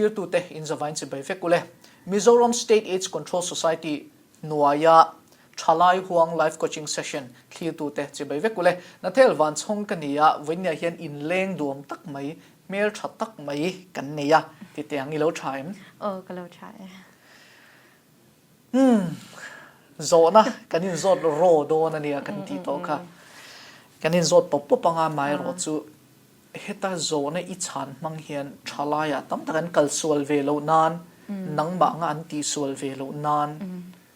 thlirtute in zavain chibai vek ule. Mizoram State AIDS Control Society hnuaia Thalai Huang Life Coaching Session thlirtute chibai vek ule. Nathel Vanchhawng ka ni a, vawinia hian inleng duam tak mai, hmeltha tak mai kan nei a, ti teh ang i lo tha em? Aw, ka lo tha e. Umm, zawhna kan inzawt raw dawn a nia kan tih tawh kha. Kan inzawt pawp pawp anga amaherawh chu heta zawhna i chhan hmang hian thalaiah tam tak an kal sual ve loh nan, nangmah anga an tih sual ve loh nan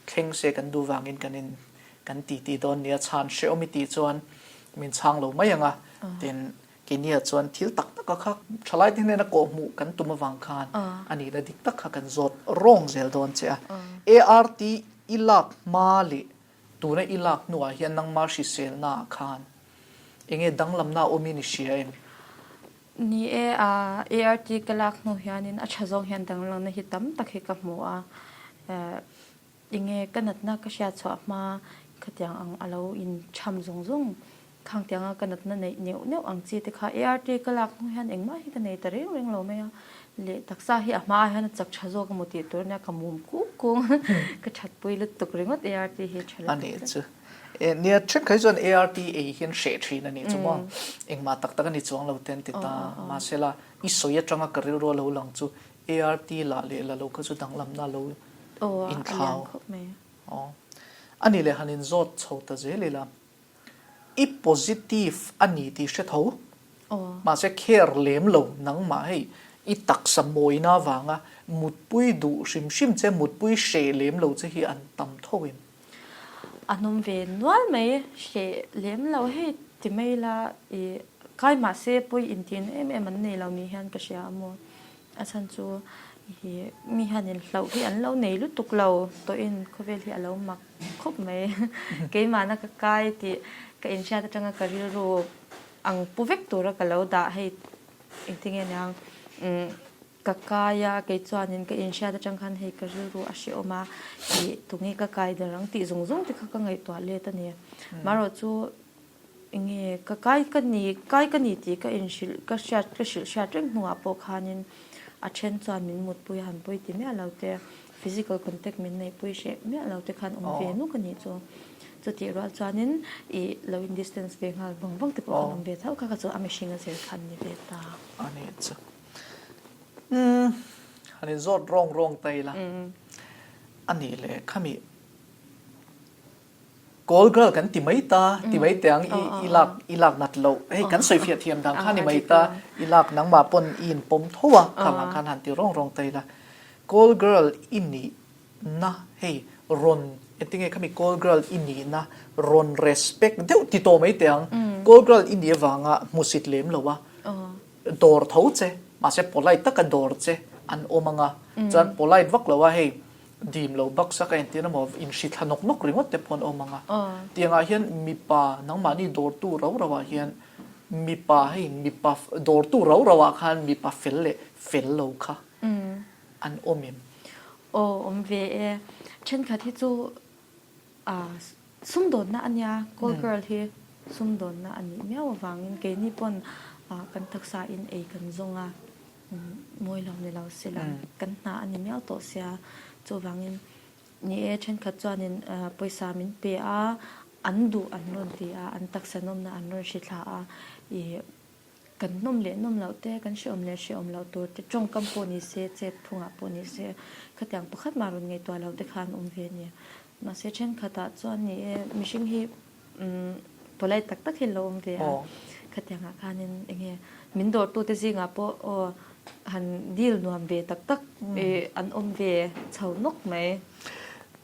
thleng se kan duh vangin kan in kan titi dawn nia. Chhan hrehawm i tih chuan min chhang lo mai anga, tin Keinia chuan thil tak tak a kha thalaite hnena kawhhmuh kan tum avang khan a nihna dik tak kha kan zawt rawng zel dawn che a. ART i lak hma leh tuna i lak hnuah hian nangma hriselnaah khan enge danglamna a awmin i hria em? Ni e, ART ka lak hnu hianin a tha zawng hian danglamna hi tam tak hi ka hmu a. Enge ka natna ka hriat chhuah hma khatiang ang a lo in cham zawng zawng khang tianga ka natna neih neuh neuh ang chi te kha ART ka lak hnu hian engmah hi ka nei ta reng reng lo mai a, leh taksa hi a hma ah hian a chak tha zawk emaw tih tur ania ka mum kuk kung ka that pui lutuk ringawt ART hi tha lutuk A nih chu. E nia thenkhat hi chuan ART ei hian hreh thin a nih chu maw engmah tak tak a ni chuang lo te an ti ta mahsela i sawi atanga ka rilru a lo lang chu ART lah leh la lo kha chu danglamna lo inthlau. Aw. A nih leh han inzawt chho ta zel ila, i positive a ni tih hre tho. Mahse care lem lo nangmah hei i taksa mawina avanga mutpui duh hrim hrim che, mutpui hreh lem lo che hi an tam tho em? A hnawm ve nual mai, hreh lem lo hei ti mai ila i kai mahse pawi intin em em an nei lo ni hian ka hria a maw. A chhan chu hi mi hianin hlauh hi an lo nei lutuk lo tawhin khawvel hi a lo mak khawp mai. Keimahna ka kai tih ka inhriat atanga ka rilru ang pu vek tura ka lo dah hei engtinge niang ka kai a kei chuanin ka inhriat atang khan hei ka rilru a hrehawm a ih tunge ka kai der ang tih zung zung te kha ka ngaihtuah let a ni. Marawh chu Enge ka kai ka ni kai ka ni tih ka inhrilh ka hriat ka hrilh hriat reng hnungah pawh khanin a then chuan min mutpui a han pawi ti miah lo te physical contact min neihpui hreh miah lo te khan awm ve nuk a nih chu. Chutih rual chuanin ih lo in distance ve nghal vang vang te pawh khan awm ve tho kha kha chu a mihring a zir khan ni ve ta. A nih chu. Umm han inzawt rawng rawng ta ila. A nih leh khami Call girl kan ti mai ta, ti mai teh ang i i lak i lak nat loh. Hei kan sawi fiah thiam dan kha ni mai ta, i lak nangmah pawn i inpawm tho a, khang ah khan han ti rawng rawng ta ila. Call girl i nih na hei rawn engtinge khami call girl i nih na rawn respect deuh ti tawh mai teh ang. Call girl i nih avanga hmusit lem lo a, dawr tho che, mahse polite taka dawr che an awm ang a, chuan polite vak lo a hei Dim lo baksa ka entir emaw inhri thla nawk nawk ringawt te pawh an awm ang a. Tiangah hian mipa nangmahni dawrtu rau rauah hian mipa hei mipa dawrtu rau rauah khan mipa fel leh fel lo kha an awm em? Aw awm ve e. Thenkhat hi chu sumdawnna a nia, call girl hi sumdawnna a nih miau avangin keini pawn kan taksa in ei kan zawng a. Mawi lo ni lo se la, kan hna a ni miau tawh sia. Chuvangin ni e, thenkhat chuanin pawisa min pe a, an duh an rawn ti a, an taksa nawmna an rawn hri thla a, ih kan nawm leh nawm loh te, kan hrehawm leh hrehawm loh tur te, tawngkam pawh ni se, chet phungah pawh ni se, khatiang pakhat mah rawn ngaihtuah loh te kha an awm ve a ni. Mahse thenkhatah chuan ni e, mihring hi Polite tak tak hi lo awm ve a, khatiangah khanin eng nge min dawrtute zingah pawh aw han deal nuam ve tak tak an awm ve chho nawk mai.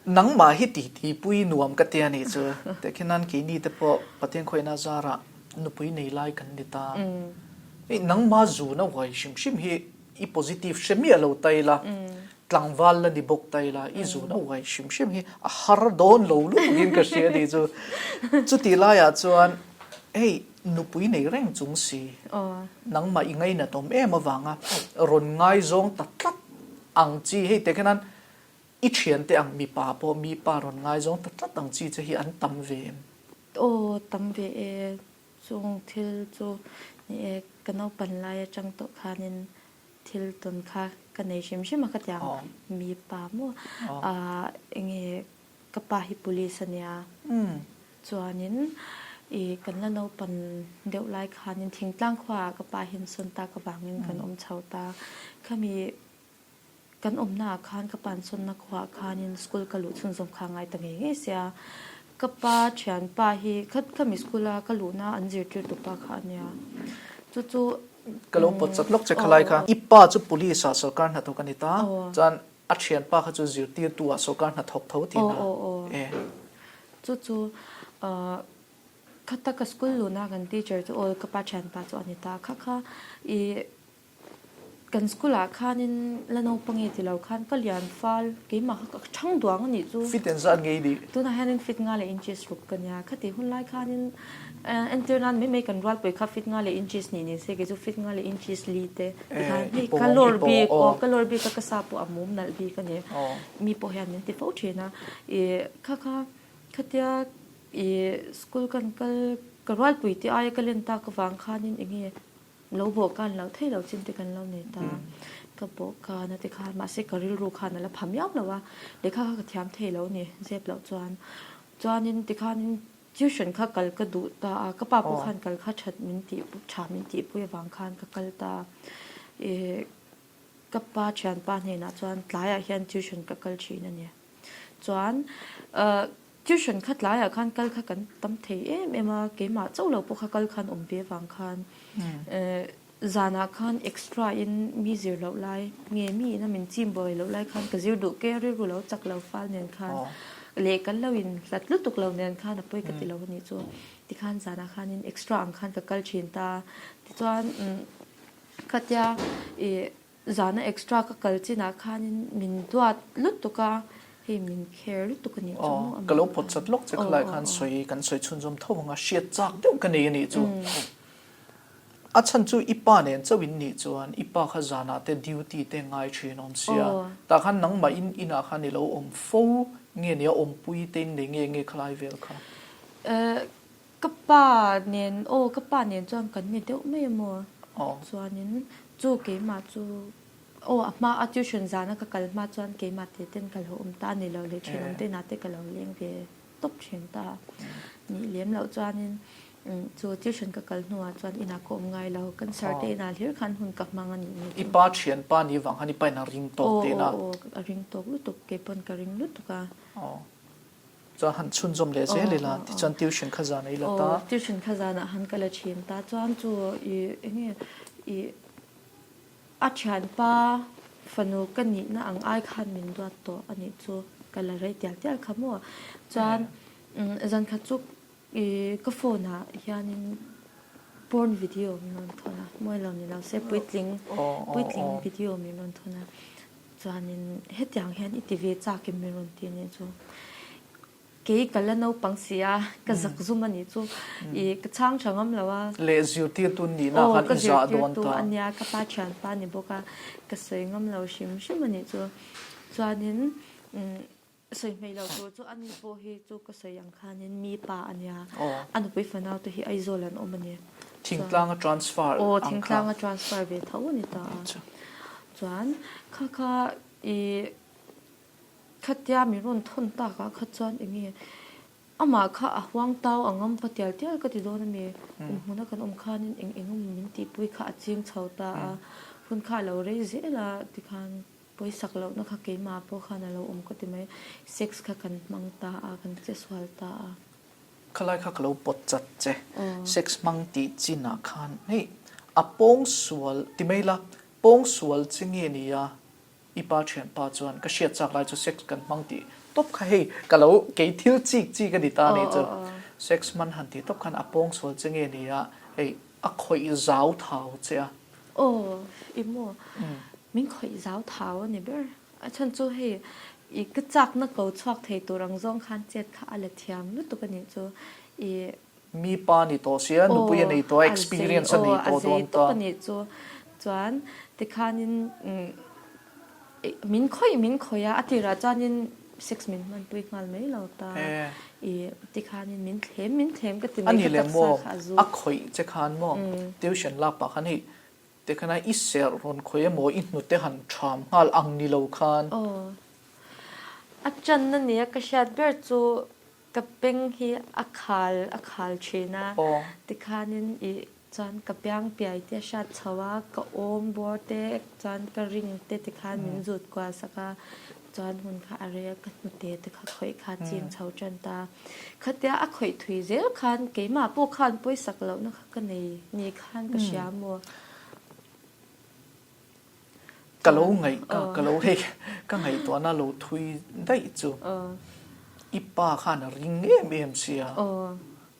Nangmah hi titipui nuam ka tia nih chu. Tehkhin nan keini te pawh Pathian khawihna zarah nupui nei lai kan ni ta. Hei nangmah zuna huai hrim hrim hi i positive hre miah lo ta ila, Tlangval la ni bawk ta ila, i zun a uai hrim hrim hi a har dawn lo lutukin ka hria tih chu. Chutih laiah chuan hei nupui nei reng chung si, nangmah i ngainat awm em avanga rawn ngaizawng ta tlat ang chi hei teh khian i thiante ang mipa pawh mipa rawn ngaizawng ta tlat ang chi che hi an tam ve em? Aw tam ve e, chung thil chu ni e ka naupan lai atang tawh khanin Thil tawn kha ka nei hrim hrim a khatiang mipa maw enge ka pa hi police a nia chuanin ih kan la naupan deuh lai khanin thingtlang khuaah ka pa hi an sawn tak avangin kan awm chho ta khami Kan awmnaah khan ka pa ansawnna khuaah khanin school ka luh chhunzawm kha a ngai ta ngei ngei sia. Ka pa thianpa hi kha khami school a ka luhna an zirtirtu pa kha a nia. Chu chu Ka lo pawt chat lawk che khalai kha. I pa chu police ah sorkar hnathawk a ni ta. Chuan a thianpa kha chu zirtirtu ah sorkar hnathawk tho tihna e. Chu chu khata ka school luhna kan teacher chu aw ka pa thianpa chu a ni ta. Kha kha i Kan school ah khanin la naupang e ti lo khan ka lian fal keimah kha ka thang duang a nih chu. Fit engzat ngei nih? Tunah hianin fit nga leh inches ruk ka nia. Khati hun lai khanin entir nan mai mai kan rualpui kha fit nga leh inches nih ni se kei chu fit nga leh inches li te tikhan hei ka lawr bik aw ka lawr bik a ka sa pawh a mum nalh bik a ni. Mi pawh hian min ti fo thin a. Ih kha kha khatia ih school kan kal ka rualpui te aia ka len tak avang khanin enge Lo bawh kan lo thei lo chin te kan lo nei ta. Ka bawh kan a ti khan mahse ka rilru khan a la pha miau lo a, lehkha kha ka thiam thei lo ni zep loh chuan. Chuanin tikhanin tuition kha kal ka duh ta a, ka pa pawh khan kal kha that min tih tha min tihpui avang khan ka kal ta. Ih ka pa thianpa hnenah chuan tlaiah hian tuition ka kal thin a ni. Chuan ah Tuition kha tlaiah khan kal kha kan tam thei em em a, keimah chauh lo pawh kha kal khan awm ve avang khan zanah khan extra in mi zir loh lai nge mi ina min chim buai loh lai khan ka zir duh ke rilru lo chak lo fal nen khan leh kan lo in hlat lutuk lo nen khan a pawi ka ti lo a nih chu tikhan zanah khanin extra ang khan ka kal thin ta tichuan khatia ih Zana extra ka kal chinah khanin min duat lutuk a, hei min care lutuk a nih chu maw Aw, ka lo pawt chat lawk che khalai khan sawi kan sawi chhunzawm tho ang a, hriat chak deuh ka nei a nih chu. A chhan chu i pa nen chauh in nih chuan i pa kha zanah te duty te ngai thin awm sia, tah khan nangmah in inah khan i lo awm fo nge nia awmpui te in nei nge nge khalai vel kha? Ka pa nen aw ka pa nen chuan kan ni deuh mai a maw? Chuanin chu keimah chu aw a hma a tuition zana ka kal hma chuan keimah te ten ka lo awm ta a ni lo leh thenawm te inah te ka lo leng ve tawp thin ta. Nih lem loh chuanin chu tuition ka kal hnuah chuan inah ka awm ngai lo kan sir te inah hlir khan hun ka hmang a nih ni chu. I pa thian pa ni vang khan i pa in a ring tawk tihna? Aw aw aw a ring tawk lutuk keipawn ka ring lutuk a. Chuan han chhunzawm leh zel ila tichuan tuition kha zan a ila ta. Aw tuition kha zanah han ka la thin ta chuan chu i enge i a thianpa fanu ka nihna ang ai khan min duat tawh a nih chu ka la rei tial tial kha maw chuan zan khat chu i ka phone ah hianin porn video min rawn thawn a mawi lo ni lo se puitling puitling video min rawn thawn a. Chuanin hetiang hian i ti ve chak em min rawn ti a nih chu. Kei ka la naupang si a, ka zak zum a nih chu. I ka chhang tha ngam lo a. Leh zirtirtu nihna khan i zah dawn ta. Aw ka zirtirtu a nia, ka pa thianpa ni bawk a, ka sawi ngam lo hrim hrim a nih chu. Chuanin Sawi hmei lo tur chu ani pawh hi chu ka sawi ang khanin mi pa a nia, a nupui fanau te hi Aizawl an awm a ni. Thingtlanga transfer ang kha. Aw thingtlanga transfer ve tho a ni ta a. Chuan kha kha i khatia min rawn thawn takah kha chuan eng nge amah kha a huang tau ang awm pa tial tial ka ti dawn a mi. Kum hmuna kan awm khanin eng eng emaw min tihpui kha a ching chho ta a, hun kha a lo rei zel a tikhan. Pawisak lohna kha keimah pawh khan a lo awm ka ti mai. Sex kha kan hmang ta a, kan che sual ta a. Khalai kha ka lo pawt chat che. Sex hmang tih chinah khan hei a pawng sual ti mai la, pawng sual che nge ni a? I pa thianpa chuan ka hriat chak lai chu sex kan hmang tih tawp kha hei ka lo kei thil chik chik a ni ta a nih chu. Sex hman han tih tawp khan a pawng sual che nge ni a? Hei a khawih zau thau che a. Aw i maw? Min khawih zau thau a ni ber. A chhan chu hei i ka chakna ko chhuak thei tur ang zawng khan chet kha a la thiam lutuk a nih chu. I. Mi pa ni tawh sia, nupui a nei tawh a, experience a nei tawh dawn ta. Aw a zei tawp a nih chu. Chuan tikhanin min khawih min khawih a, a tirah chuanin sex min hmanpui nghal mai lo ta. I tikhanin min thlem min thlem ka ti mai ka taksa kha a zu. A khawih che khan maw tuition lak pah khan hei. Tikhana i serh rawn khawih emaw i hnute han ṭham nghal ang ni lo khan. Aw. A ṭanna nia ka hriat ber chu ka beng hi a khal a khal ṭhin a. Tikhanin i chuan ka piang piai te a hriat chho a, ka awm bawr te chuan ka ring te tikhan min zut kual sak a, chuan hun kha a rei a, ka hnute te kha khawih kha ching chho ṭan ta. Khatia a khawih thui zel khan keimah pawh khan pawisak lohna kha Ka nei ni khan ka hria maw? Ka lo ngaih ka ka lo hei ka ngaihtuahna lo thui daih chu i pa khan a ring em em sia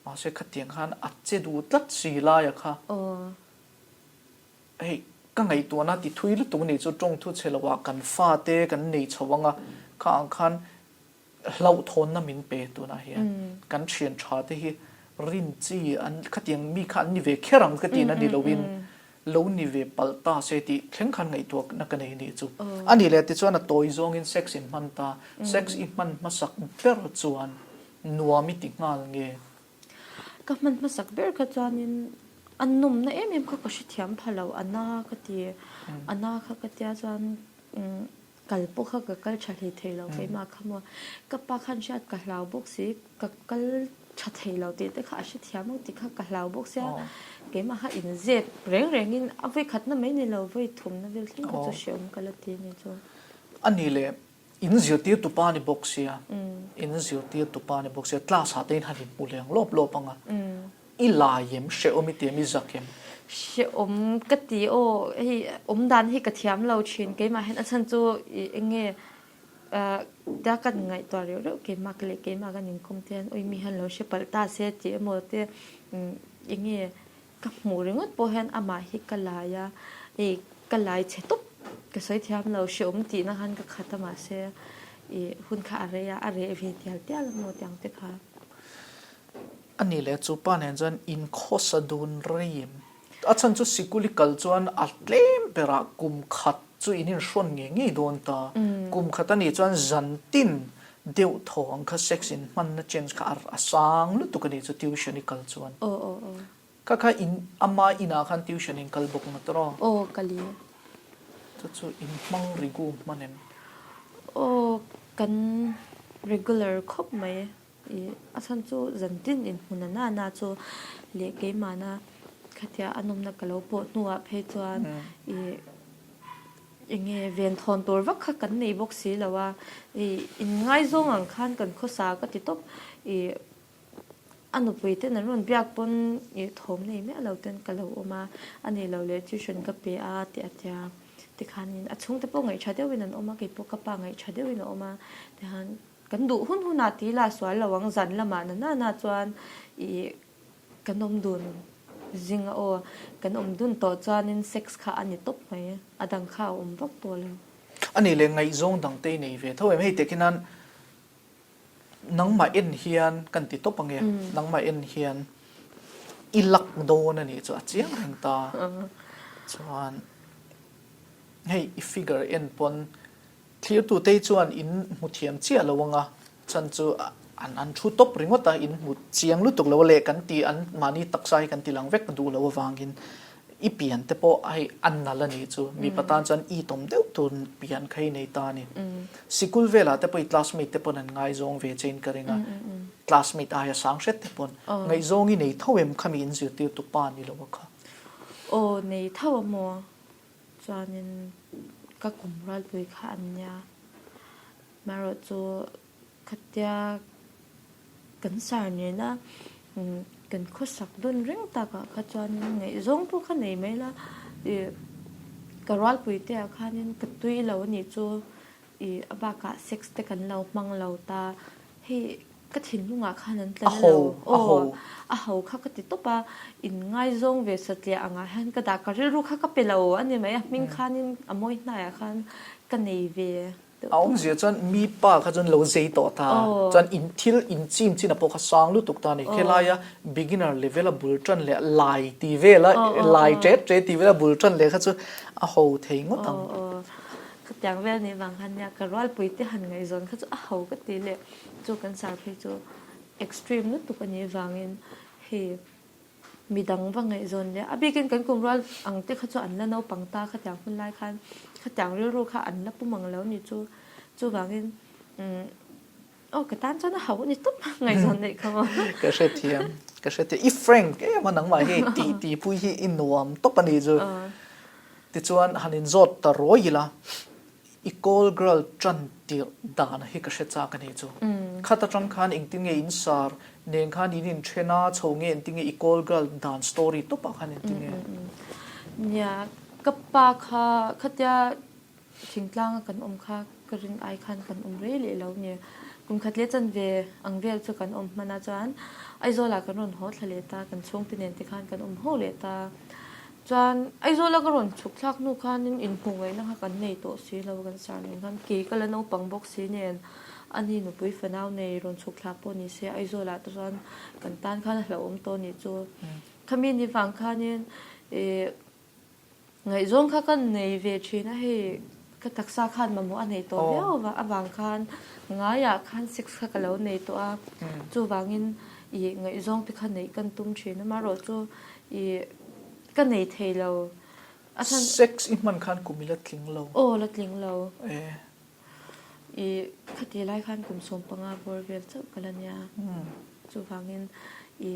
mahse khatiang khan a che duh tlat si laia kha hei ka ngaihtuahna ti thui lutuk nih chu tawngthu chhe loah kan fate kan nei chho anga kha ang khan Hlauhthawnna min pe tunah hian kan thian tha te hi rin chi an khatiang mi kha an ni ve kher ang ka tihna ni loin lo ni ve palh ta se tih thleng khan ngaihtuahna ka nei nih chu. A nih leh tichuan a tawi zawngin sex in hman ta, sex i hman hmasak ber chuan nuam i ti nghal nge? Ka hman hmasak ber kha chuanin a nawmna em em kha ka hrethiam pha lo, a na ka ti, a na kha ka tia chuan Kal pawh kha ka kal tha hlei thei lo keimah kha maw. Ka pa khan hriat ka hlau bawk si, ka kal tha thei lo tih te kha a hrethiam ang tih kha ka hlau bawk sia. Keimah kha inzep reng rengin a vawi khatna mai ni lo, vawi thumna vel thleng kha chu hreawm ka la ti a ni chu. A ni le, in zirtir tupa ni bawk sia, in zirtir tupa ni bawk sia, class ah te in han inhmu leng lawp lawp ang a. I lai em? Hrehawm i ti em? I zak em? Hrehawm ka ti aw, hei awm dan hi ka thiam lo thin keimah hian a chhan chu i eng nge tia kan ngaihtuah reuh reuh keimah ka leh keimah kan inkawm te hian ui mi hian lo hre palh ta se tih emaw te eng nge ka hmuh ringawt pawh hian amah hi ka lai a, hei ka lai chhe tawp ka sawi thiam lo hrehawm tihna khan ka khat a mahse i hun kha a rei a, a reh ve tial tial emaw tiang te kha. A nih leh chu pa nen chuan inkhawsa dun rei em? A chhan chu sikul i kal chuan a tlem berah kum khat chu in inhrawn ngei ngei dawn ta. Kum khat a nih chuan zan tin deuh thaw ang kha sex in hmanna chance kha a sang lutuk a nih chu tuition i kal chuan. Kha kha in ama inah khan tuition in kal bawk ngawt rawh. Aw ka li. Chu chu in hmang rigu hman em? Aw kan regular khawp mai. I a chhan chu zantin inhmun a nana chu leh keimahna khatia a nawmna ka lo pawh hnuah phei chuan i enge venthawn tur vak kha kan nei bawk si lo a, i inngaizawng ang khan kan khawsa ka ti tawp. I a nupui ten an rawn biak pawn i thawm nei miah lo ten ka lo awm a, a nih loh leh tuition ka pe a tih a tia tikhanin a chhungte pawh ngaihṭha deuhin an awm a, keipawh ka pa ngaihṭha deuhin a awm a tikhan Kan duh hun hunah ti la sual lo ang zan lamah na na na chuan ih kan awm dun zing a aw kan awm dun tawh chuanin sex kha a ni tawp mai a dang kha a awm vak tawh lo. A nih leh ngaihzawng dang te i nei ve tho em hei teh khian nangmah en hian kan ti tawp ange nangmah en hian i lak dawn a nih chu a chiang reng ta chuan hei i figure en pawn Thlirtute chuan in hmu thiam chiah lo anga, chhan chu an an thu tawp ringawt a, in hmu chiang lutuk lo a leh kan ti an mahni taksa hi kan ti lang vek duh lo avangin i pian te pawh hei a nal a nih chu, mipa tan chuan i tawm deuh tur pian kha i nei ta a ni. Sikul velah te pawh i classmate te pawn an ngaizawng ve che in ka ring a, classmate aia sang hret te pawn ngaihzawng i nei tho em khami in zirtirtu pa ni lo a kha? Aw nei tho a maw? Chuanin ka kum rualpui kha an nia. Marawh chu khatia kan sar nena kan khawsak dawn reng takah kha chuanin ngaihzawng pawh kha nei mai la. Ih ka rualpui te ah khanin ka tui lo a nih chu ih a bakah sex te kan lo hmang lo ta. Hei ka thinlungah khan an tla na lo aw a ho kha ka ti tawp a in ngaizawng ve satliah angah hian ka dah ka rilru kha ka pe lo a ni mai a hming khanin a mawi hnaiah khan ka nei ve deuh tawp. A awmzia chuan mi pa kha chuan lo zei tawh ta chuan in thil in chim chin a pawh kha sang lutuk ta a ni khelaia beginner level a bul tan leh lai ti vel a lai tet tet ti vel a bul tan leh kha chu a ho thei ngawt ang. Khatiang vel nih vang khan nia ka rualpui te han ngaihzawn kha chu a ho ka ti leh chu kan sar phei chu extreme lutuk a nih vangin hei. Midang va ngaihzawn leh a bikin kan kum rual ang te kha chu an la naupang ta khatiang hun lai khan khatiang rilru kha an la pu mang lo ni chu. Chuvangin umm aw ka tan chuan a hauh a ni tawp ngaihzawn neih kha maw. Ka hrethiam ka hrethiam i frank em a nangmah hi tih tihpui hi i nuam tawp a ni chu. Tichuan han inzawt ta ruai ila I call girl tan tirh dan hi ka hre chak a ni chu. Khat atang khan engtin nge in sar nen khan in inthen a, chho nge engtin nge i call girl dan story tawpah khan engtin nge? Nia, ka pa kha khatia thingtlanga kan awm kha ka rin ai khan kan awm rei leh lo ni. Kum khat leh chanve ang vel chu kan awm hman a chuan Aizawlah kan rawn haw thla leh ta, kan chhungte nen te khan kan awm ho leh ta. Chuan Aizawla ka rawn chhuk thlak hnu khanin inhmuh ngaihna kha kan nei tawh si lo kan sar nen khan kei ka la naupang bawk si nen ani nupui fanau nei rawn chhuk thlak pawh ni se Aizawlah te chuan kan tan khan a hlauhawm tawh anih chu. Khami ni vang khanin ih ngaihzawng kha ka nei ve thin a hei ka taksa khan mamawh a nei tawh viau avang khan ngaiah khan sex kha ka lo nei tawh a chuvangin ih ngaihzawng te kha neih kan tum thin a amaherawhchu ih Ka nei thei lo. A chhan. Sex i hman khan kum i la tling lo. Aw la tling lo. E. I khati lai khan kum 15 bawr vel chauh ka la nia. Chuvangin i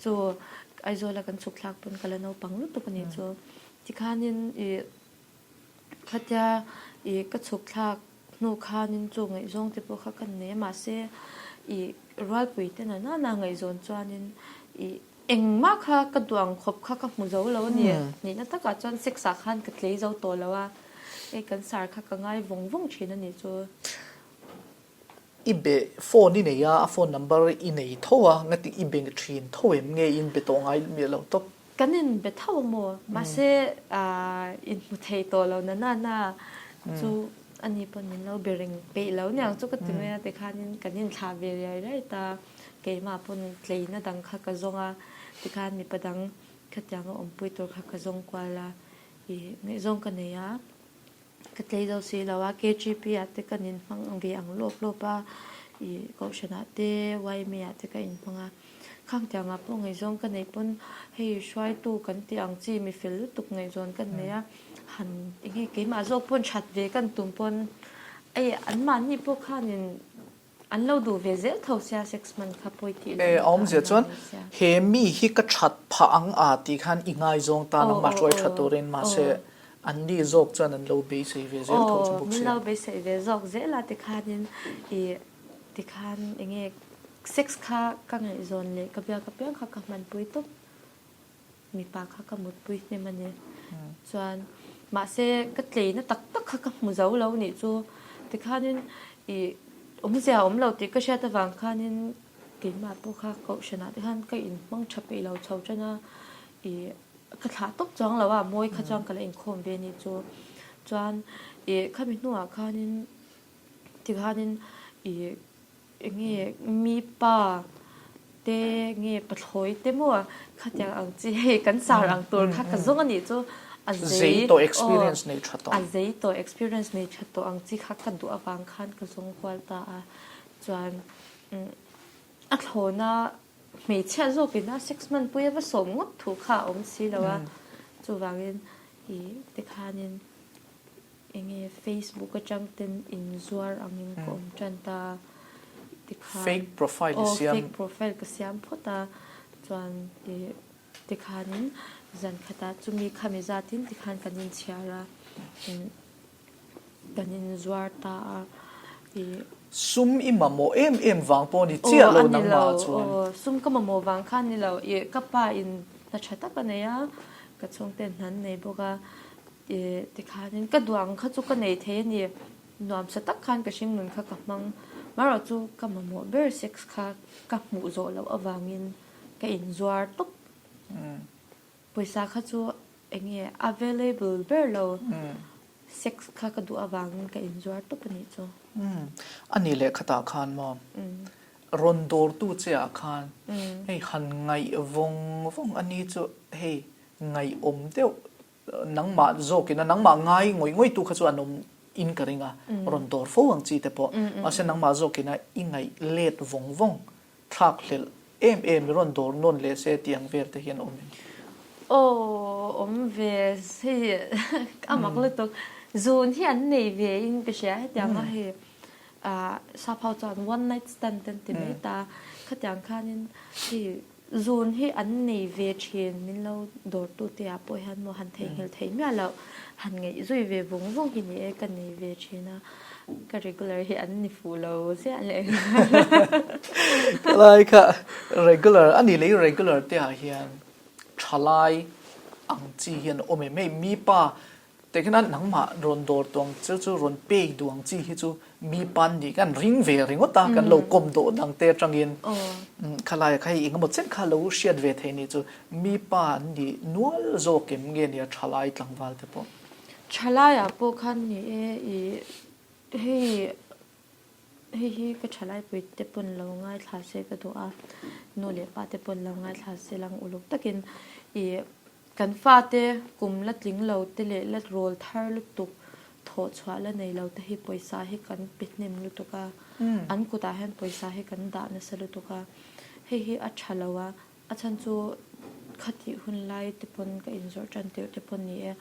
chu Aizawla kan chhuk thlak pawn ka la naupang lutuk a nih chu. Tikhanin i Khatia i ka chhuk thlak hnu khanin chu ngaihzawng te pawh kha ka nei a, mahse i rualpui te na nana ngaihzawn chuanin i engmah kha ka duh ang khawp kha ka hmu zo lo a ni. Nihna takah chuan sex ah khan ka tlei zo tawh lo a, hei kan sar kha ka ngai vawng vawng thin a nih chu. I be phone i nei a, a phone number i nei tho a, ngati i be thin tho em nge in be tawh ngai miah lo tawp? Kan in be tho a maw? Mahse in hmu thei tawh lo na na na chu ani pawn min lo be reng peih lo niang chu ka ti mai a tikhanin kan inthlah ve riai riai ta, keimah pawn tleina dang kha ka zawng a, tikhan mipa dang khatianga awmpui tur kha ka zawng kual a, ih ngaihzawng ka nei a. Ka tlei zo si lo a, KGP ah te kan inhmang ve ang lawp lawp a, ih Kohhran ah te YMA ah te ka inhmang a, khang tiang ah pawh ngaihzawn ka neih pawn hei hruaitu kan tih ang chi mi fel lutuk ngaihzawn ka nei a, han eng nge keimah zawk pawn that ve kan tum pawn ei anmahni pawh khanin An lo duh ve zel tho sia sex man kha pawi tih lohna kha an lo nei sia. He mi hi ka that phah ang a tih khan i ngaizawng tan ang mah hruai tha turin mahse an ni zawk chuan an lo beisei ve zel tho chu bawk sia. Min lo beisei ve zawk zel a tikhanin i tikhan enge sex kha ka ngaihzawn leh ka biak apiang kha ka hmanpui tawp. Mipa kha ka mutpui hnem a ni. Chuan mahse ka tleina tak tak kha ka hmu zo lo nih chu. Tikhanin i awmzia a awm lo tih ka hriat avang khanin keimah pawh kha kohhranah te khan ka inhmang tha peih lo chho tan a, i ka thlah tawp chuang lo a, mawi kha chuan ka la inkhawm ve nih chu. Chuan i khami hnuah khanin tikhanin i Enge mi pa te nge pathlawi te maw khatiang ang chi hei kan sar ang tur kha ka zawng a nih chu a zei tawh experience nei tha tawh a zei tawh experience nei tha tawh ang chi kha ka duh avang khan ka zawng kual ta a chuan a thlawna hmeichhia zawkin a sex hmanpui a va sawm ngawt thu kha a awm si lo a chuvangin ih tikhanin Enge Facebook atang ten in zuar angin ka awm tan ta tikhan Fake profile i siam. Aw fake profile ka siam phawt a chuan i tikhanin zan khatah chumi khami zatin tikhan kan inchhiar a kan inzuar ta a i. Sum i mamawh em em vang pawh ni chiah lo nangmah chuan. Aw sum ka mamawh vang khan ni lo i ka pa in hna tha tak a nei a ka chhungten hna an nei bawk a Ih tikhanin ka duang kha chu ka nei thei a ni. Nuamsa tak khan ka hringnun kha ka hmang. Marawh chu ka mamawh ber sex kha ka hmuh zawh loh avangin ka inzuar tawp. Pawisa kha chu eng nge available ber lo sex kha ka duh avangin ka inzuar tawp a nih chu. A ni leh khatah khan maw rawn dawrtu che ah khan hei han ngaih vawng vawng a ni chu hei ngaihawm deuh Nangmah zawkin a nangmah ngai ngawih ngawih tu kha chu an awm in ka ring a, rawn dawr fo ang chi te pawh. Mahse nangmah zawkin a i ngaih let vawng vawng thlak hlelh. em em i rawn dawr nawn leh se tih ang vel te hian awm em? Aw awm ve hei a mak lutuk. Zun hi an nei ve in ka hria hetiang a hei ah sap ho chuan one night stand te an ti mai ta khatiang khanin hei Zun hi an nei ve thin, min lo dawrtu te ah pawh hian maw han theihnghilh theih miah loh, han ngaih zui ve vung vung hi ni e, ka nei ve thin a, ka regular hi an ni fuh lo ziah leh nghal. Helai kha regular a nih leh i regular te ah hian thalai ang chi hian awm em? Hei mipa Tehkhin a nangmah rawn dawr tuang chu chu rawn pek duh ang chi hi chu mi pan nih kan ring ve ringawt a, kan lo kawm dawh dang te atangin khalai kha hei engemaw chen kha lo hriat ve thei nih chu mi pa an nih nual zawk em nge nia thalai tlangval te pawh. Thalai ah pawh khan ni e i hei hei hi ka thalai pui te pawn lo ngaithla se ka duh a, nu leh pa te pawn lo ngaithla se lang uluk takin i Kan fate kum la tling lo te leh la rawl thar lutuk, thawh chhuah la nei lo te hi pawisa hi kan pe hnem lutuk a, an kutah hian pawisa hi kan dah nasa lutuk a, hei hi a tha lo a, a chhan chu khatih hun lai te pawn ka inzawrh tan tirh te pawn ni e,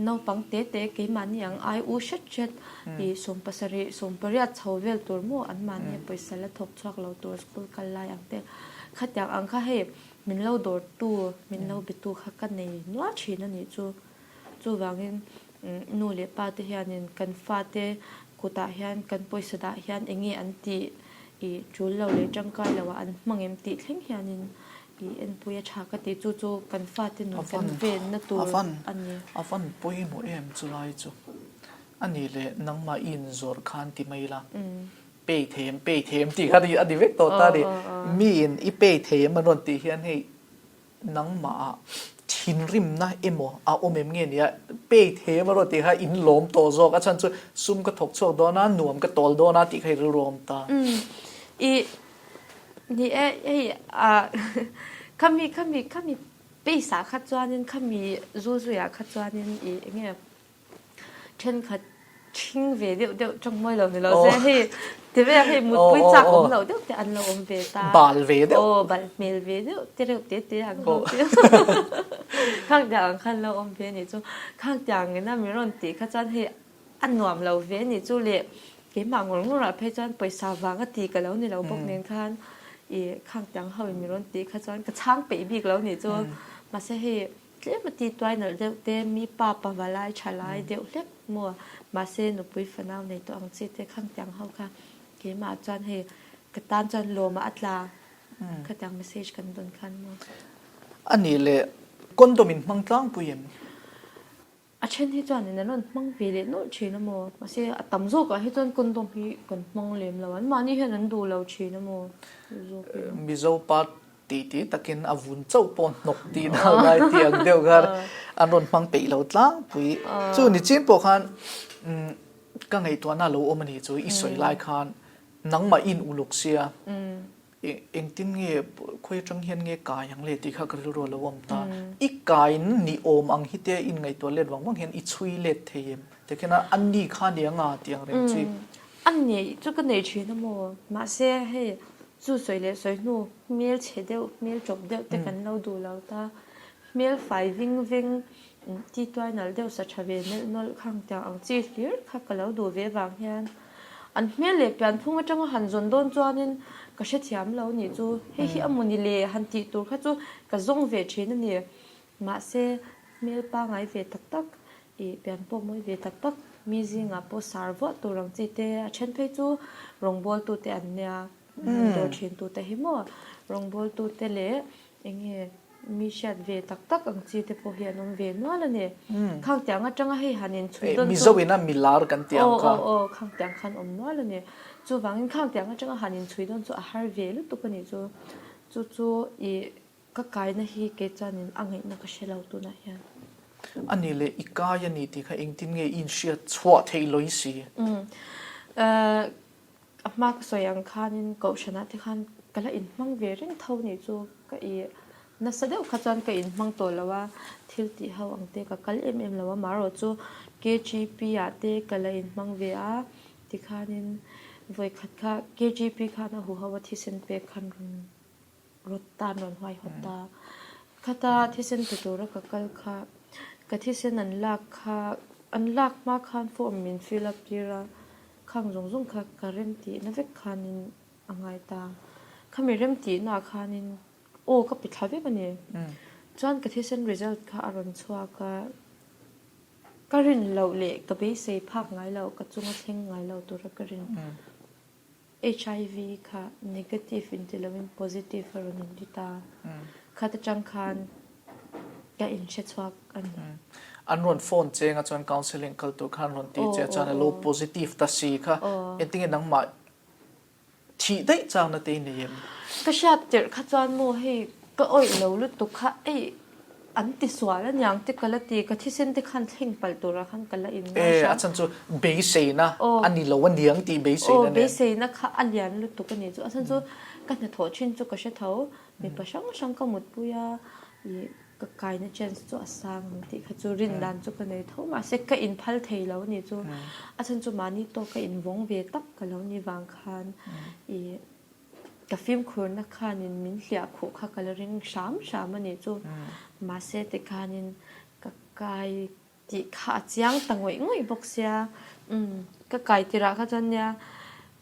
naupang te te keimahni ang ai u hret hret i 70, 18 chho vel tur maw anmahni pawisa la thawk chhuak lo tur school kal lai ang te, khatiang ang kha hei Min lo dawrtu, min lo bitu kha ka nei nual thin a nih chu. Chuvangin nu leh pa te hianin kan fate kutah hian kan pawisa dah hian eng nge an tih i tul lo leh tangkai lo ah an hmang em tih thleng hianin i enpui a tha ka ti. Chu chu kan fate nun kan venna tur a ni. A van pawimawh em chulai chu. A nih leh nangmah i inzawrh khan ti mai la. Pay thei em, pay thei em tih kha a ni vek tawh ta a ni. Miin i pay thei em an rawn tih hian hei nangmah ah thinrimna emaw a awm em nge nia pay thei em a rawn tih kha in lawm tawh zawk a chhan chu sum ka thawk chhuak dawn a nuam ka tawl dawn a tih kha i rilru a awm ta. I ni e hei ah khami khami khami pace ah kha chuanin khami zu zuiah kha chuanin i enge Thenkhat ṭhing ve deuh deuh ṭawng mawi lo ni lo se hei ti ve hei mutpui chak awm loh deuh te an lo awm ve ta. Bal ve deuh. Aw bal hmel ve deuh te reuh te te ang ho te. Khang tiang ang khan lo awm ve nih chu. Khang tiang ina mi rawn tih kha chuan hei a nuam lo ve nih chu le keimah ngawr ngawr ah phei chuan pawisa vang a ti ka lo ni lo bawk nen khan i khang tiang ho in mi rawn tih kha chuan ka chhang peih bik lo nih chu. Mahse hei Tlem a ti tuai nalh deuh te, mi pa pava lai tha lai deuh hlek maw? Mahse nupui fanau nei tawh ang chi te khang tiang ho kha keimah chuan hei ka tan chuan lawmah a tla khatiang message kan dawn khan maw? A nih leh condom in hmang tlangpui em? A then hi chuan in an rawn hmang ve leh nawlh thin a maw? Mahse a tam zawkah hi chuan condom hi kan hmang lem lo, anmahni hian an duh lo thin a maw? Mizo pa Ti ti takin a vun chauh pawh hnawk tih na lai tih ang deuh khan an rawn hmang peih lo tlangpui. Chu ni chin pawh khan ka ngaihtuahna lo awm a ni chu i sawi lai khan nangmah in uluk sia engtin nge khawi atang hian nge kai ang le tih kha ka rilru a lo awm ta. I kai ni awm ang hi te in ngaihtuah let vang vang hian i chhui let thei em? Tikhian a ni kha ni anga tih ang reng chi. A neih chu ka nei thin a maw? Mahse hei chu sawi leh sawi hnu hmel chhe deuh, hmel chawp deuh te kan lo duh lo ta. Hmel fai ving veng, ti tuai nalh deuh sa tha ve melh nawlh khang tiang ang chi hlir kha ka lo duh ve vang hian an hmel leh pianphung atanga han zawn dawn chuanin ka hrethiam lo nih chu. Hei hi a mawni le han tih tur kha chu ka zawng ve thin a ni. Mahse hmel pangai ve tak tak I pian pawh mawi ve tak tak, mi zingah pawh sar vuah tur ang chi te, a then phei chu rawngbawltu te an nia, han dawr thin tu te hi maw, rawngbawltu te leh eng nge mi hriat ve tak tak ang chi te pawh hi an awm ve nual a ni. Khang tiang atanga hei han inchhui dawn chu. Mizo ina milar kan tih ang kha. Aw aw aw, khang tiang khan awm nual a ni. Chuvangin khang tiang atanga han inchhui dawn chu a har ve lutuk a nih chu. Chu chu i Ka kaina hi kei chuanin a ngaihna ka hre lo tunah hian. A nih leh i kai a ni tih kha engtin nge i inhriat chhuah theih lawi si? A hma ka sawi ang khanin kohhranah te khan ka la inhmang ve reng tho nih chu ka i nasa deuh kha chuan ka inhmang tawh lo a, thil tih ho ang te ka kal em em lo a, marawh chu KGP ah te ka la inhmang ve a, tikhanin vawikhat kha KGP khan a huho a thisen pek khan rawn. rawt ta, an rawn huaihawt ta. Khata thisen pe tura ka kal kha, ka thisen an lak kha, an lak hma khan form min fill up tir a, khang zawng zawng kha ka rem tihna vek khanin a ngai ta. Khami rem tihnaah khanin aw ka pe thla vek a ni. Chuan ka thisen result kha a rawn chhuak a, ka rin loh leh ka beisei phak ngai loh, ka chunga thleng ngai lo tura ka rin. HIV kha negative in ti loin positive a rawn inti ta. Khat atang khan ka inhre chhuak a ni. An rawn phone cheng a chuan counselling kal tur khan rawn ti che a chuan a lo positive ta si kha engtinge nangmah thih daih changna te i nei em? Ka hriat tirh kha chuan maw hei ka awih lo lutuk kha ei An ti sual aniang te ka la ti, ka thisen te khan thleng palh turah khan ka la in ngai hram. E, a chhan chu beiseina a ni lo aniang tih beiseina nen. Aw, beiseina kha a lian lutuk a ni chu. A chhan chu ka hnathawh thin chu ka hre tho, mipa hrang hrang ka mutpui a, ih ka kaina chance chu a sang ang tih kha chu rin dan chu ka nei tho. Mahse ka inphal thei lo a ni chu. A chhan chu mahni tawk ka invawng ve tak ka lo ni vang khan ih Ka fimkhurna khanin min hliah khuh kha ka la ring hram hram a nih chu. Mahse tikhanin ka kai tih kha a chiang ta ngawih ngawih bawk sia. Umm ka kai tirah kha chuan nia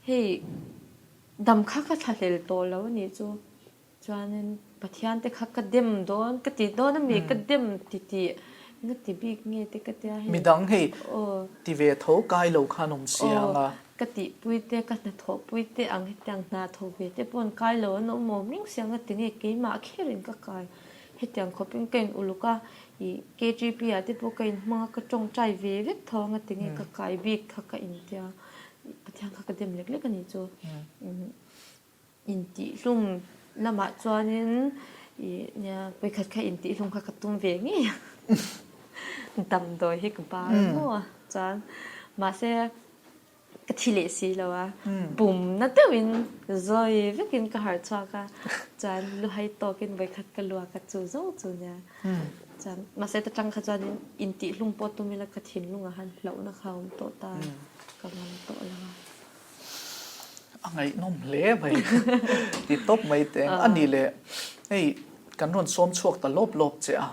hei dam kha ka thlahlel tawh lo a nih chu. Chuanin Pathian te kha ka dem dawn ka ti dawn a mi ka dem ti tih nga ti bik nge te ka tia hei. Midang hei ti ve tho kai lo khan awm sia anga. Ka tihpui te, ka hnathawhpui te ang hetiang hna tho ve te pawh an kai lo an awm awm reng sia nga tinge keimah kherin ka kai hetiang khawpin ka in uluk a ih KTP ah te pawh ka in hmang a ka tawngtai ve vek tho anga tinge ka kai bik kha ka intia Pathian kha ka dem lek lek a nih chu. Intihhlum lamah chuanin ih nia vawikhat kha intihhlum kha ka tum ve ngei a, damdawi hi ka bar maw a chuan mahse ka thi leh si lo a, pumna deuhin zawi vekin ka harh chhuak a, chuan luhai tawkin vawikhat ka luak a chu zawng chu nia chuan mahse ta tang kha chuanin intihhlum pawh tum ila ka thinlungah khan hlauhna kha a awm tawh ta ka ngam tawh lo a. A ngaihnawm hle mai ti tawp mai teng a ni le hei kan rawn sawm chhuak ta lawp lawp che a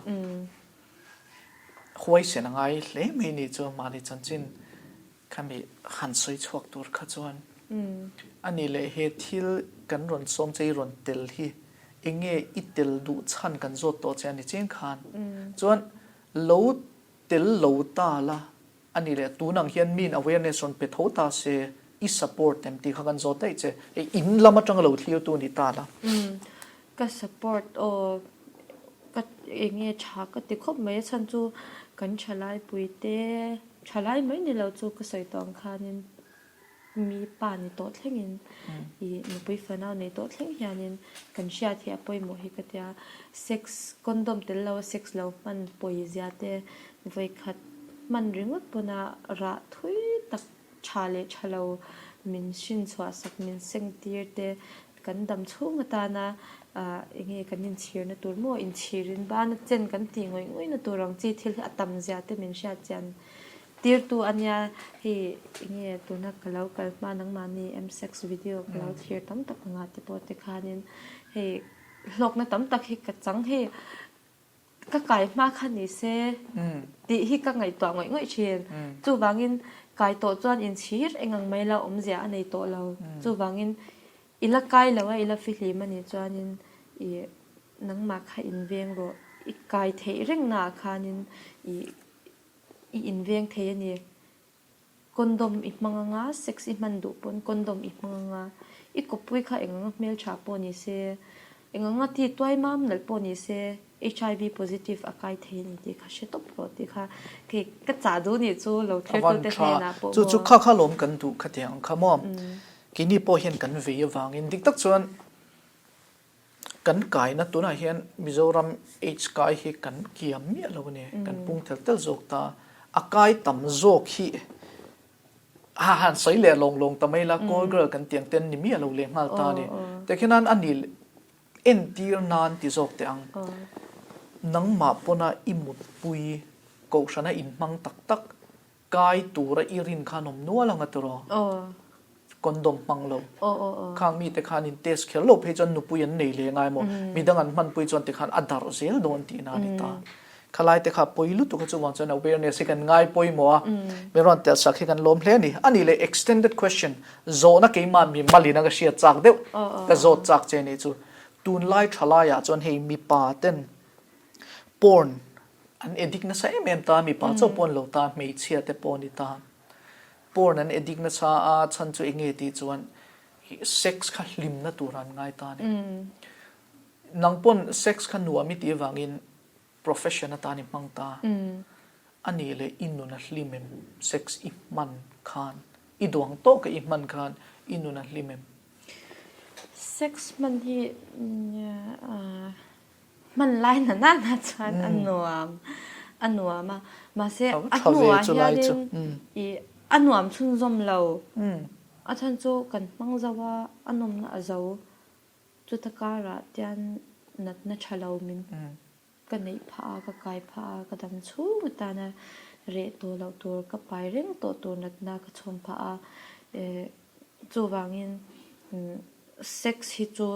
huaisen a ngai hle mai ni chu mahni chanchin khami han sawi chhuak tur kha chuan a ni le he thil kan rawn sawm che i rawn tel hi enge i tel duh chhan kan zawt tawh che a ni chiang khan chuan lo tel lo ta la A ni leh, tun ang hian miin awareness rawn pe tho ta se, i support em tih kha kan zawt daih che. Hei in lam atanga lo thlirtu ni ta la. Umm, ka support aw, ka eng nge tha ka ti khawp mai a chhan chu kan thalaipui te, thalai mai ni lo chu ka sawi tawh ang khanin Mi pa ni tawh thlengin ih nupui fanau nei tawh thleng hianin kan hriat hi a pawimawh hi ka tia. Sex condom tel lo a sex lo hman pawi zia te vawikhat hman ringawt pawna rah thui tak tha leh tha lo min hrin chhuah sak min seng tir te kan dam chhung atana ah enge kan inchhirna tur maw inchhirin bana chen kan tih ngawih ngawih na tur ang chi thil hi a tam zia te min hriat chian Tirtu a nia, hei enge tuna ka lo kal hma nangmahni msex video ka lo thlir tam tak anga te pawh te khanin hei hlawkna tam tak hi ka chang hei ka kai hma kha ni se tih hi ka ngaihtuah ngawih ngawih thin. Chuvangin kai tawh chuan inchhir eng ang mai la awmzia a nei tawh lo. Chuvangin i la kai lo a i la fihlim a nih chuanin i nangmah kha inveng rawh i kai theih rengnaah khanin i I inveng thei a ni. Condom i hmang anga, sex i hman duh pawn condom i hmang anga, i kawppui kha eng anga hmeltha pawh ni se, eng anga ti tuai mam nalh pawh ni se, HIV positive a kai thei a ni tih kha hre tawp rawh tih kha kei ka chah duh nih chu lo thirtute hnenah pawh maw. Chu chu kha kha lawm kan duh kha tiang ang kha maw. Keini pawh hian kan vei avangin dik tak chuan Kan kaina tunah hian Mizoram AIDS kai hi kan kiam miah lo a ni, kan pung tel tel zawk ta. A kai tam zawk hi ha han sawi leh lawng lawng ta mai la, call girl kan tih ang te an ni miah lo leh nghal ta a ni. Tikhian a ni entir nan ti zawk teh ang. Nangmah pawna i mutpui kohhrana inhmang tak tak kai tura i rin khan awm nual ang a tiraw? condom hmang lo. Khang mite khan in test kher lo phei chuan nupui an nei leh ngai maw? Midang an hmanpui chuan tikhan a darh zel dawn tihna a ni ta. Khalai te kha pawi lutuk a chuvang chuan awareness hi kan ngai pawimawh a, min rawn telh sak hi kan lawm hle a ni. A nih leh extended question, zawhna keimah mi malin a ka hriat chak deuh, ka zawt chak che nih chu. Tunlai thalaiah chuan hei mipa ten porn an addict nasa em em ta, mipa chauh pawh an lo ta, hmeichhia te pawh a ni ta. Porn an addict nasa a, chhan chu eng nge tih chuan sex kha hlimna tur an ngai ta a ni. Nang pawn sex kha nuam i tih avangin Profession atan i hmang ta a nih leh i nun a hlim em? Sex i hman khan, i duang tawka i hman khan i nun a hlim em? Sex hman hi hman lai na na na chuan a nuam a nuam a, mahse a hnuah hianin i a nuam chhunzawm lo, a chhan chu kan hmang zo a, a nawmna a zo. Chuta karah tian natna tha lo min ka neih phah a, ka kai phah a, ka dam chhung atana reh tawh loh tur, ka pai reng tawh tur natna ka chhawm phah a. Chuvangin sex hi chu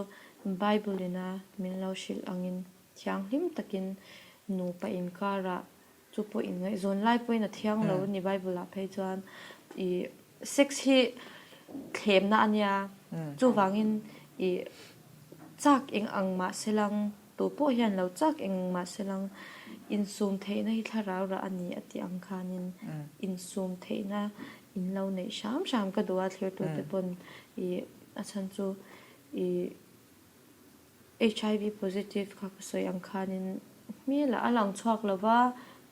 Bible ina min lo hrilh angin thianghlim takin nupa inkarah Chu pawh inngaihzawn lai pawhin a thiang lo a ni Bible ah phei chuan i sex hi thlemna a nia chuvangin i chak eng ang mah se lang tu pawh hian lo chak eng ang mah se lang insum theihna hi thlarau rah a ni a tih ang khanin insum theihna in lo neih hram hram ka duh a thlirtute pawn i a chhan chu i HIV positive kha ka sawi ang khanin hmelah a lang chhuak lo va,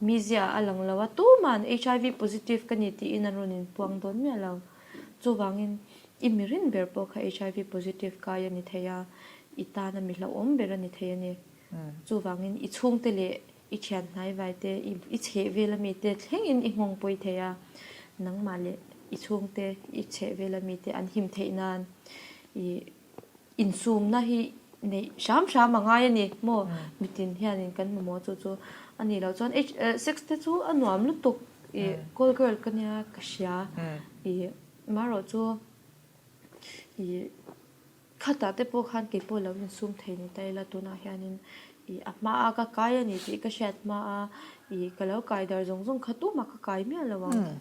mizia a lang lo a, tuma'n HIV positive ka ni tiin an rawn inpuang dawn miah lo. Chuvangin i mi rin ber pawh kha HIV positive kai a ni thei a, i tana mi hlauhawm ber a ni thei a ni. Chuvangin i chhungte leh i thian hnaivai te, i chhehvel ami te thlengin i nghawng pawi thei a, nangmah leh i chhungte, i chhehvel ami te an him theih nan i Insumna hi neih hram hram a ngai a ni maw? Mitin hianin kan mamawh chu chu a nih loh chuan sex te chu a nuam lutuk i call girl ka nia ka hria i marawh chu i khatah te pawh khan kei pawh lo insum thei ni ta ila tunah hianin i a hmaa ka kai a ni tih ka hriat hmaa i ka lo kai dar zawng zawng kha tumah ka kai miah lo ang.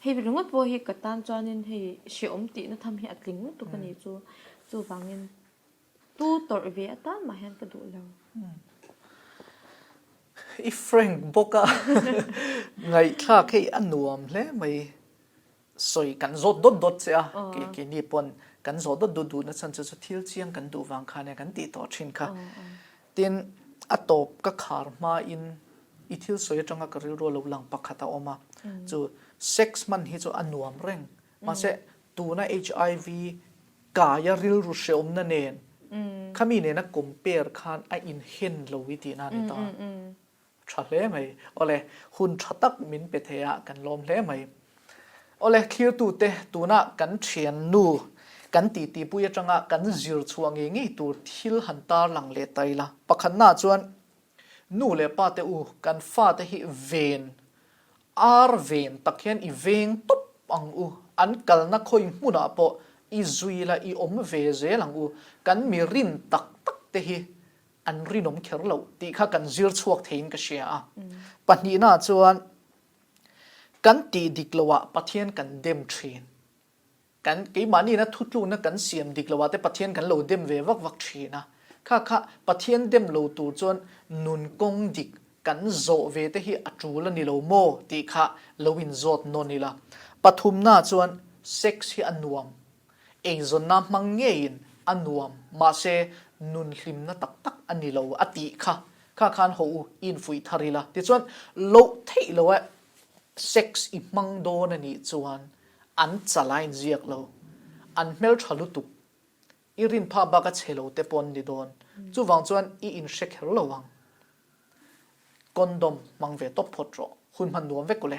Hei ringawt pawh hi ka tan chuanin hei hrehawm tihna tham hi a tling lutuk a nih chu. Chuvangin tu tawrh ve atan mah hian ka duh lo. I frank bawk a, ngaihthlak hei a nuam hle mai. Sawi kan zawt dawt dawt che a, keini pawn kan zawh dawt dawt duhna chhan chu chu thil chiang kan duh vang khan kan tih tawh thin kha. Tin, a tawp ka khar hmain i thil sawi atanga ka rilru a lo lang pakhat a awm a, chu sex hman hi chu a nuam reng, mahse tuna HIV kaia rilru hrehawmna nen khami nena compare khan a inhen lo i tihna a ni ta. Tha hle mai. Awle, hun tha tak min pe thei a, kan lawm hle mai. Awle, thlirtute, tuna kan thiannu kan titipui atanga kan zir chhuah ngei ngei tur thil han tarlang leh ta ila. Pakhatnaah chuan Nu leh pa te u, kan fate hi ven, ar ven tak hian i veng tawp ang u, an kalna khawi hmunah pawh i zui la i awm ve zel ang u, kan mi rin tak tak te hi an rinawm kher loh tih kha kan zir chhuak theiin ka hria a. Pahnihnaah chuan kan tih dik loah Pathian kan dem thin. Kan keimahniina thutlukna kan siam dik loah te Pathian kan lo dem ve vak vak thin a. Kha kha Pathian dem lo tur chuan nun kawng dik kan zawh ve te hi a tul a ni lo maw tih kha lo inzawt nawn ila. Pathumna chuan sex hi a nuam, eizawnna hmang ngeiin a nuam mahse nun hlimna tak tak a ni lo a tih kha kha khan haw u i infuih thar ila. Tichuan loh theih lo e sex i hmang dawn a nih chuan An chal a inziak lo. An hmeltha lutuk. I rin phah bak a chhe lo te pawh an ni dawn. Chuvang chuan i inhre kher lo ang. Condom hmang ve tawp phawt rawh. Hun hman nuam vek ule.